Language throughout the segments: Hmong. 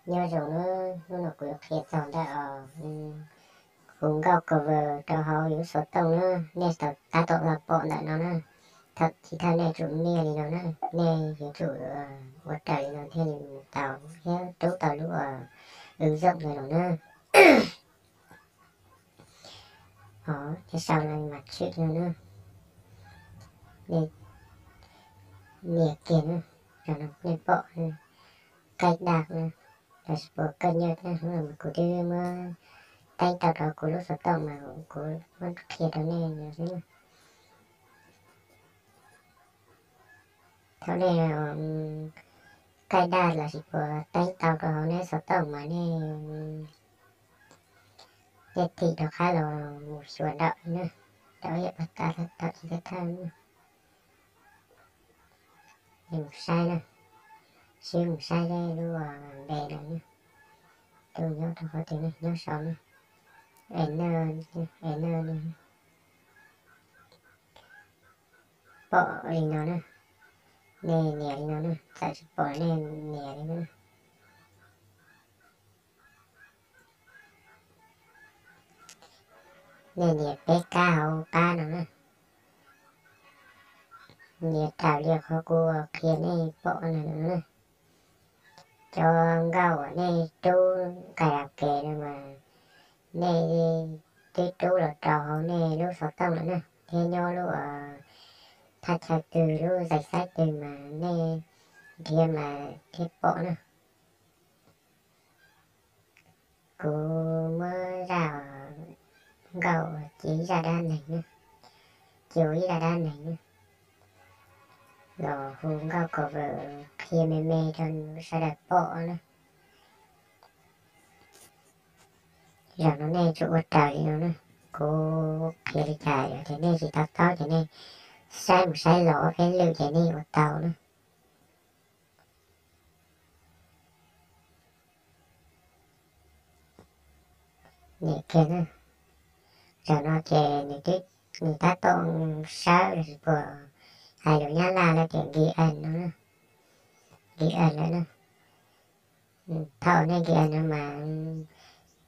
Nyob zoo na, hnub no kuv yuav qhia txog ntawm os, hu nkauj cover rau hauv yus lub xov tooj na. Nej tab tom los pom ntawm no na, thaum chiv thawj nej yuav tsum nias li no na, nej yuav tsum ua raws li no thiaj li mus tau thiab rub tau lub ua wb zoom no los na. Os, nej sau los mas tshwm no na, nej nias kiag na, nej pom kaij daj na, lossis puas kawj nyaj na, hnub no mas kuv twb muab teeb tau rau kuv lub xov tooj mas kuv muab qhia rau nej no xwb na. Thaum nej kaij daj lossis puas teeb tau rau hauv nej xov tooj mas nej, nej thim rov qab los mus xyuas nraum na, rau ib yam pag tas thaum chiv thawj na. Nej mus saib na, swb mus saib lub npe no na, tus nyob rau qhov twg ne, nyob saud na, es na, es na, pom li no na, nej nias li no na, txawm tsis pom nej nias li no na. Nej nias peb kab hauv qab no na, nias raws li qhov kuv qhia nej pom no na. Cov nkauj uas nej rub karaoke no mas nej twb rub los rau hauv nej lub xov tooj lawm na, thiab nyob lub thaj chaw twg lub zais xaib twg mas nej nrhiav mas thiaj pom na. Kuv muab zaj nkauj cia ib zaj dab neeg na, cia ua ib zaj dab neeg na, los hu nkauj cover qhia me me rau sawv daws pom na. Zaum no nej tsum ua raws li no na. Kuv qhia li cas yog tias nej tsis to taub ces nej saib mus saib los ob peb lwm ces nej ua tau na. Niam kiag na, zaum no ces nws tab tom sawb los sis puas hais lus Nyab Laj lawv tias nki es no na, nki es lawm na. Thaum nej nki es no mas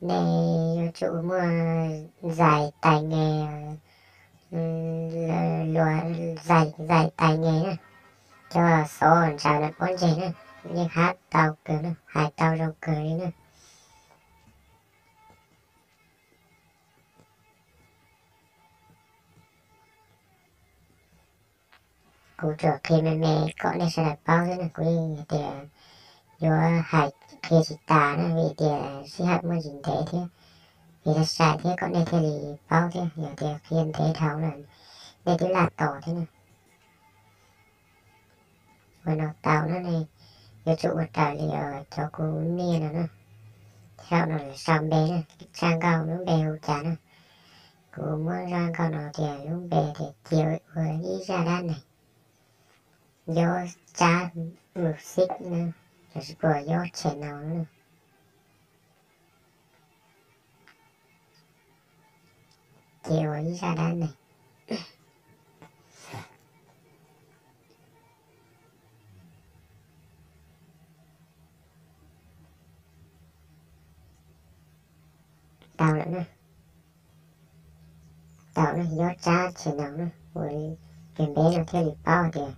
nej yuav tsum muaj zais tais nge, luag zais tais nge na, cov xov ntsaws lawm pob ntseg na, yeej hab tau kawg na, hais tau zoo kawg li na. Kuv tsuas qhia me me kom nej sawv daws paub xwb na, kuv yeej hais tias yuav hais qhia tsis tas na, vim tias sij hawm muaj tsis ntev thiab, vim laj sai thiab kom nej thiaj li paub thiab, yog tias qhia ntev dhau lawm nej twb laj tos thiab na. Ua no tau na, nej yuav tsum ua raws li cov kuv niaj no na. Zaum no lawv sau npe na, tshaj nkauj lub npe hu cas na. Kuv muab zaj nkauj no tias lub npe tias cia ua ib zaj dab neeg, Yob Tsab Music na, lossis puas Yob Channel na. Ces ua ib zaj dab neeg. Tau lawm na. Tau na, Yob Tsab Channel na, ua li kag npe no thiaj li paub tias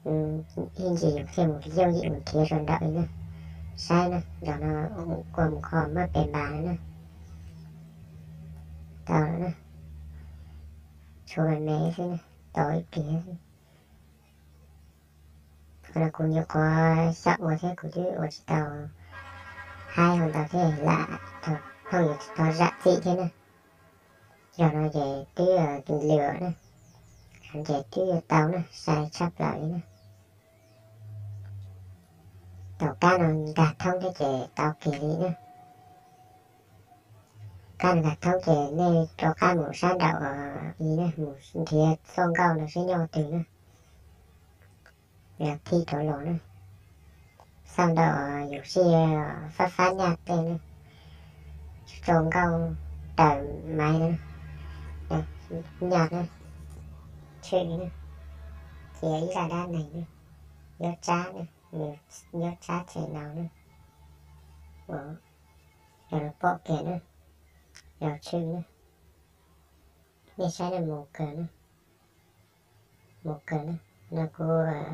ib ntsis yus thiaj mus yooj yim mus nrhiav rau nraum li na. Saib na, zaum no kua mus kho maj pes npas na. Tau lawm na. Tshuav me me xwb na, tau ib pliag xwb. Qhov no kuv nyuam qhuav xyaum ua thiab kuv twb ua tsis tau haib hau ntau thiab lam phooj ywg tsis tau zam txim thiab na. Zaum no ces twb lwm na, ces twb yuav tau na, sai tshaj plaws li na. Thaum kab no nkag thoob thiab ces tau kiag li na. Kab no nkag thoob ces nej rov qab mus sab nraum i na, mus nrhiav txoj nkauj no seb nyob twg na. Los thim rov los na, xauj ntawm yus sij fab fab nyaj tej na, tso nkauj raws maiv na, nyaj na, tshwm na, ces ib zaj dab neeg na, Yob Tsab na, Yob Tsab Channel na. Ua, yog los pom kiag na, yog tshwj na, nej saib na, mus kawg na, mus kawg na. No kuv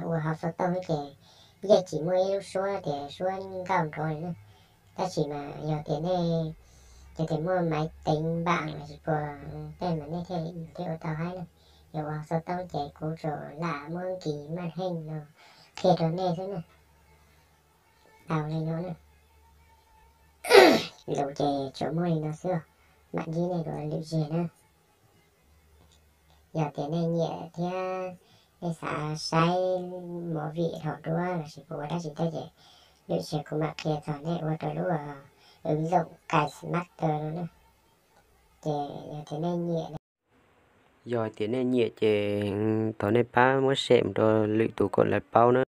ua hauv xov tooj ces yeej tsis muaj ib lub suab tias suab nkauj nrov li na. Tab sis mas yog tias nej, yog tias muaj maiv teev npam los sis puas tej mas nej thiaj li thiaj ua tau haib na. Yog ua hauv xov tooj ces kuv tsuas lam muab nkis maj heej no qhia rau nej xwb na. Tau li no na. Lus ces tsuas muaj li no xwb, mam ntsib nej dua lwm zaug na. Yog tias nej nyiam thiab nej xav saib movie thaum duab los sis puas ua dab tsi thiab ces lwm zaug kuv mam qhia txog nej ua rau lub ứng dụng cài smarter no na. Ces yog tias nej nyiam, yog tias nej nyiam ces thov nej pab muab share mus rau lwm tus kom lawv paub na.